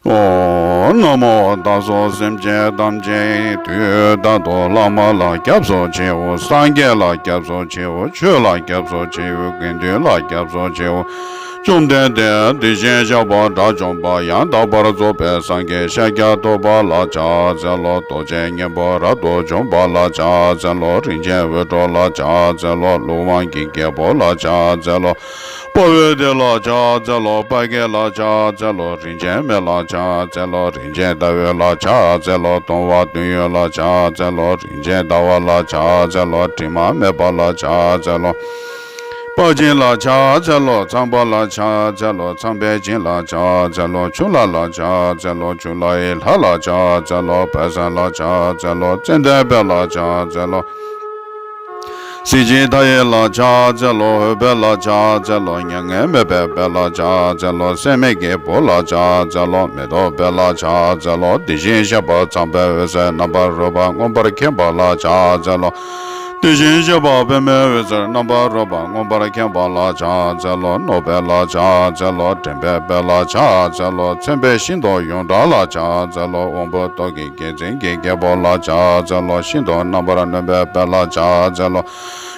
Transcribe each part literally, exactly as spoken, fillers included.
ཨོཾ་ན་མོ་དྭགས་སོགས་སེམས་ཅན་ཐམས་ཅད་དུས་རྟག་ཏུ་བླ་མ་ལ་སྐྱབས་སུ་མཆིའོ། སངས་རྒྱས་ལ་སྐྱབས་སུ་མཆིའོ། ཆོས་ལ་སྐྱབས་སུ་མཆིའོ། དགེ་འདུན་ལ་སྐྱབས་སུ་མཆིའོ། བཅོམ་ལྡན་འདས་དེ་བཞིན་གཤེགས་པ་དགྲ་བཅོམ་པ་ཡང་དག་པར་རྫོགས་པའི་སངས་རྒྱས་ཤཱཀྱ་ཐུབ་པ་ལ་ཕྱག་འཚལ་ལོ། རྡོ་རྗེ་སྙིང་པོ་རབ་ཏུ་འཇོམས་པ་ལ་ཕྱག་འཚལ་ལོ། རིན་ཆེན་འོད་འཕྲོ་ལ་ཕྱག་འཚལ་ལོ། ཀླུ་དབང་གི་རྒྱལ་པོ་ལ་ཕྱག་འཚལ་ལོ། དཔའ་བོའི་སྡེ་ལ་ཕྱག་འཚལ་ལོ། དཔལ་དགྱེས་ལ་ཕྱག་འཚལ་ལོ། རིན་ཆེན་མེ་ལ་ཕྱག་འཚལ་ལོ། རིན་ཆེན་ཟླ་འོད་ལ་ཕྱག་འཚལ་ལོ། གདུང་བ་དོན་ཡོད་ལ་ཕྱག་འཚལ་ལོ། རིན་ཆེན་ཟླ་བ་ལ་ཕྱག་འཚལ་ལོ། དྲི་མ་མེད་པ་ལ་ཕྱག་འཚལ་ལོ། དཔལ་སྦྱིན་ལ་ཕྱག་འཚལ་ལོ། ཚངས་པ་ལ་ཕྱག་འཚལ་ལོ། ཚངས་པའི་སྦྱིན་ལ་ཕྱག་འཚལ་ལོ། ཆུ་ལྷ་ལ་ཕྱག་འཚལ་ལོ། ཆུ་ལྷའི་ལྷ་ལ་ཕྱག་འཚལ་ལོ། བལ་བཟང་ལ་ཕྱག་འཚལ་ལོ། ཙན་དན་དཔལ་ལ་ཕྱག་འཚལ་ལོ། གཟི་བརྗིད་མཐའ་ཡས་ལ་ཕྱག་འཚལ་ལོ། འོད་དཔལ་ལ་ཕྱག་འཚལ་ལོ། མྱ་ངན་མེད་པའི་དཔལ་ལ་ཕྱག་འཚལ་ལོ། སྲེད་མེད་ཀྱི་བུ་ལ་ཕྱག་འཚལ་ལོ། མེ་ཏོག་དཔལ་ལ་ཕྱག་འཚལ་ལོ། དེ་བཞིན་གཤེགས་པ་ཚངས་པའི་འོད་ཟེར་རྣམ་པར་རོལ་པ་མངོན་པར་མཁྱེན་པ་ལ་ཕྱག་འཚལ་ལོ། དེ་བཞིན་གཤེགས་པ་པདྨའི་འོད་ཟེར་རྣམ་པར་རོལ་པ་མངོན་པར་མཁྱེན་པ་ལ་ཕྱག་འཚལ་ལོ། ནོར་དཔལ་ལ་ཕྱག་འཚལ་ལོ། འདྲེན་པའི་དཔལ་ལ་ཕྱག་འཚལ་ལོ། མཚན་དཔལ་ཤིན་ཏུ་ཡོངས་གྲགས་ལ་ཕྱག་འཚལ་ལོ། དབང་པོ་ཏོག་གི་རྒྱལ་མཚན་གྱི་རྒྱལ་པོ་ལ་ཕྱག་འཚལ་ལོ། ཤིན་ཏུ་རྣམ་པར་གནོན་པའི་དཔལ་ལ་ཕྱག་འཚལ་ལོ།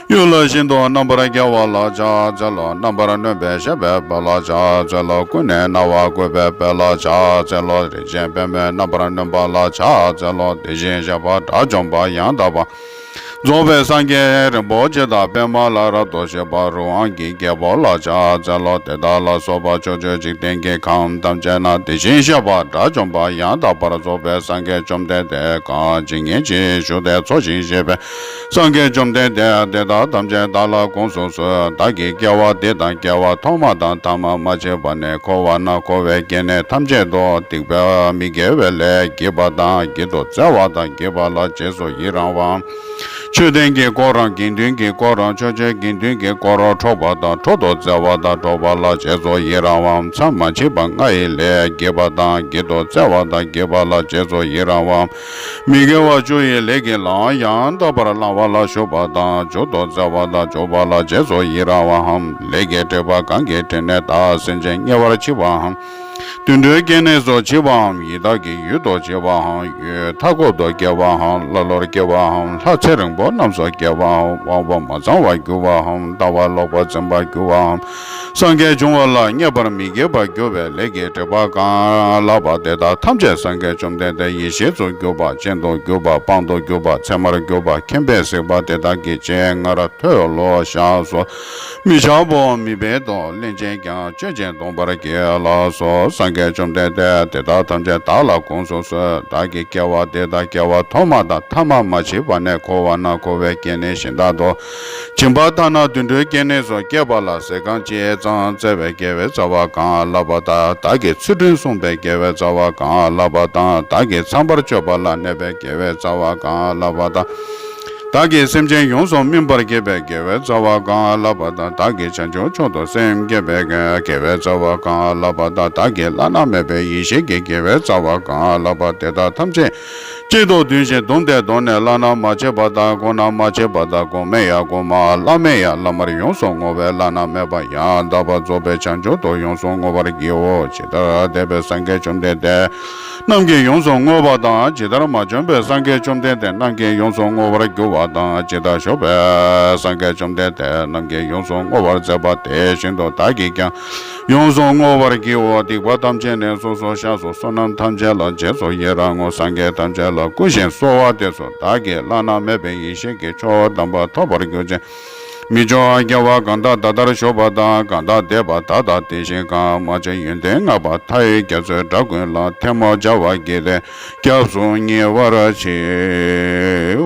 གཡུལ་ལས་ཤིན་ཏུ་རྣམ་པར་རྒྱལ་བ་ལ་ཕྱག་འཚལ་ལོ། རྣམ་པར་གནོན་པས་གཤེགས་པའི་དཔལ་ལ་ཕྱག་འཚལ་ལོ། ཀུན་ནས་སྣང་བ་བཀོད་པའི་དཔལ་ལ་ཕྱག་འཚལ་ལོ། རིན་ཆེན་པདྨས་རྣམ་པར་གནོན་པ་ལ་ཕྱག་འཚལ་ལོ། དེ་བཞིན་གཤེགས་པ་དགྲ་བཅོམ་པ་ཡང་དག་པར་རྫོགས་པའི་སངས་རྒྱས་རིན་པོ་ཆེ་དང་པདྨ་ལ་རབ་ཏུ་བཞུགས་པ་རུ་དབང་གི་རྒྱལ་པོ་ལ་ཕྱག་འཚལ་ལོ། དེ་དག་ལ་སོགས་པ་ཕྱོགས་བཅུའི་འཇིག་རྟེན་གྱི་ཁམས་ཐམས་ཅད་ན་དེ་བཞིན་གཤེགས་པ་དགྲ་བཅོམ་པ་ཡང་དག་པར་རྫོགས་པའི་སངས་རྒྱས་བཅོམ་ལྡན་འདས་གང་ཇི་སྙེད་ཅིག་བཞུགས་ཏེ་འཚོ་ཞིང་གཞེས་པའི་སངས་རྒྱས་བཅོམ་ལྡན་འདས་དེ་དག་ཐམས་ཅད་བདག་ལ་དགོངས་སུ་གསོལ། བདག་གིས་སྐྱེ་བ་འདི་དང་སྐྱེ་བ་ཐོག་མ་དང་ཐ་མ་མ་མཆིས་པ་ནས་འཁོར་བ་ན་འཁོར་བའི་སྐྱེ་གནས་ཐམས་ཅད་དུ་སྡིག་པ་མི་དགེ་བའི་ལས་བགྱིས་པ་དང་བགྱིད་དུ་སྩལ་བ་དང་བགྱིས་པ་ལ་རྗེས་སུ་ཡི་རང་བའམ། མཆོད་རྟེན་གྱི་དཀོར་རམ་དགེ་འདུན་གྱི་དཀོར་རམ་ཕྱོགས་བཅུའི་དགེ་འདུན་གྱི་དཀོར་རམ་འཕྲོག་པ་དང་འཕྲོག་ཏུ་སྩལ་བ་དང་འཕྲོག་པ་ལ་རྗེས་སུ་ཡི་རང་བའམ། མཚམས་མ་མཆིས་པ་ལྔ་ཡི་ལས་བགྱིས་པ་དང་བགྱིད་དུ་སྩལ་བ་དང་བགྱིས་པ་ལ་རྗེས་སུ་ཡི་རང་བའམ། མི་དགེ་བ་བཅུ་ཡི་ལས་ཀྱི་ལམ་ཡང་དག་པར་བླང་བ་ལ་ཞུགས་པ་དང་འཇུག་ཏུ་སྩལ་བ་དང་འཇུག་པ་ལ་རྗེས་སུ་ཡི་རང་བའམ། ལས་ཀྱི་སྒྲིབ་པ་གང་གིས་དྲིམ་ནས་བདག་སེམས་ཅན་དམྱལ་བར་མཆི་བའམ། དུད་འགྲོའི་སྐྱེ་གནས་སུ་མཆི་བའམ། ཡི་དྭགས་ཀྱི་ཡུལ་དུ་མཆི་བའམ། ཡུལ་མཐའ་འཁོབ་ཏུ་སྐྱེ་བའམ། ཀླ་ཀློར་སྐྱེ་བའམ། ལྷ་ཚེ་རིང་པོ་རྣམས་སུ་སྐྱེ་བའམ། དབང་པོ་མ་ཚང་བར་འགྱུར་བའམ། ལྟ་བ་ལོག་པར་འཛིན་པར་འགྱུར་བའམ། སངས་རྒྱས་འབྱུང་བ་ལ་མཉེས་པར་མི་བགྱིད་པར་འགྱུར་བའི་ལས་ཀྱི་སྒྲིབ་པ་གང་ལགས་པ་དེ་དག་ཐམས་ཅད་སངས་རྒྱས་བཅོམ་ལྡན་འདས་ཡེ་ཤེས་སུ་གྱུར་པ། སྤྱན་དུ་གྱུར་པ། དཔང་དུ་གྱུར་པ། ཚད་མར་གྱུར་པ། མཁྱེན་པས་གཟིགས་པ་དེ་དག་གི་སྤྱན་སྔར་མཐོལ་ལོ་བཤགས་སོ། མི་འཆབ་བོ། མི་སྦེད་དོ། སླན་ཆད་ཀྱང་སྤྱོད་ཅིང་སྡོམ་པར་བགྱིད་ལགས་སོ། སངས་རྒྱས་བཅོམ་ལྡན་འདས་དེ་དག་ཐམས་ཅད་བདག་ལ་དགོངས་སུ་གསོལ། བདག་གིས་སྐྱེ་བ་འདི་དང་སྐྱེ་བ་ཐོག་མ་དང་ཐ་མ་མ་མཆིས་པ་ནས་འཁོར་བ་ན་འཁོར་བའི་སྐྱེ་གནས་གཞན་དག་ཏུ་སྦྱིན་པ་ཐ་ན་དུད་འགྲོའི་སྐྱེ་གནས་སུ་སྐྱེས་པ་ལ་ཟས་གང་ཇི་ཙམ་བསྩལ་བའི་དགེ་བའི་རྩ་བ་གང་ལགས་པ་དང་། བདག་གིས་ཚུལ་ཁྲིམས་བསྲུངས་པའི་དགེ་བའི་རྩ་བ་གང་ལགས་པ་དང་། བདག་གིས་ཚངས་པར་སྤྱོད་པ་ལ་གནས་པའི་དགེ་བའི་རྩ་བ་གང་ལགས་པ་དང་། བདག་གིས་སེམས་ཅན་ཡོངས་སུ་སྨིན་པར་བགྱིས་པའི་དགེ་བའི་རྩ་བ་གང་ལགས་པ་དང་། བདག་གིས་བྱང་ཆུབ་མཆོག་ཏུ་སེམས་བསྐྱེད་པའི་དགེ་བའི་རྩ་བ་གང་ལགས་པ་དང་། བདག་གིས་བླ་ན་མེད་པའི་ཡེ་ཤེས་ཀྱི་དགེ་བའི་རྩ་བ་གང་ལགས་པ་དེ་དག་ཐམས་ཅད་གཅིག་ཏུ་བསྡུས་ཤིང་བཟླུམས་ཏེ་བསྡོམས་ནས་བླ་ན་མ་མཆིས་པ་དང་གོང་ན་མ་མཆིས་པ་དང་གོང་མའི་ཡང་གོང་མ་བླ་མེད་ཡང་བླ་མར་ཡོངས་སུ་བསྔོ་བས་བླ་ན་མེད་པ་ཡང་དག་པར་རྫོགས་པའི་བྱང་ཆུབ་ཏུ་ཡོངས་སུ་བསྔོ་བར་བགྱིའོ། ཇི་ལྟར་འདས་པའི་སངས་རྒྱས་བཅོམ་ལྡན་འདས་རྣམས་ཀྱིས་ཡོངས་སུ་བསྔོས་པ་དང་། ཇི་ལྟར་མ་བྱོན་པའི་སངས་རྒྱས་བཅོམ་ལྡན་འདས་རྣམས་ཀྱིས་ཡོངས་སུ་བསྔོ་བར་འགྱུར་བ་དང་། ཇི་ལྟར་བཞུགས་པའི་སངས་རྒྱས་བཅོམ་ལྡན་འདས་རྣམས་ཀྱིས་ཡོངས་སུ་བསྔོ་བར་མཛད་པ་དེ་བཞིན་དུ་བདག་གིས་ཀྱང་ཡོངས་སུ་བསྔོ་བར་བགྱིའོ། སྡིག་པ་ཐམས་ཅད་ནི་སོ་སོར་བཤགས་སོ། བསོད་ནམས་ཐམས་ཅད་ལ་རྗེས་སུ་ཡི་རང་ངོ་། སངས་རྒྱས་ཐམས་ཅད་ལ་བསྐུལ་ཞིང་གསོལ་བ་འདེབས་སོ། བདག་གིས་བླ་ན་མེད་པའི་ཡེ་ཤེས་ཀྱི་མཆོག་དམ་པ་ཐོབ་པར་གྱུར་ཅིག་མི་འགྱུར་བར་སྐྱེ་བ་གང་དག་ད་ལྟར་བཞུགས་པ་དང་། གང་དག་འདས་པ་ད་ལྟ་དེ་བཞིན་གང་། མ་བྱོན་ཡོན་ཏན་བསྔགས་པ་མཐའ་ཡས་རྒྱ་མཚོའི་སྒྲ་ཀུན་ལ། ཐལ་མོ་སྦྱར་བ་བགྱིས་ཏེ་སྐྱབས་སུ་ཉེ་བར་མཆིའོ།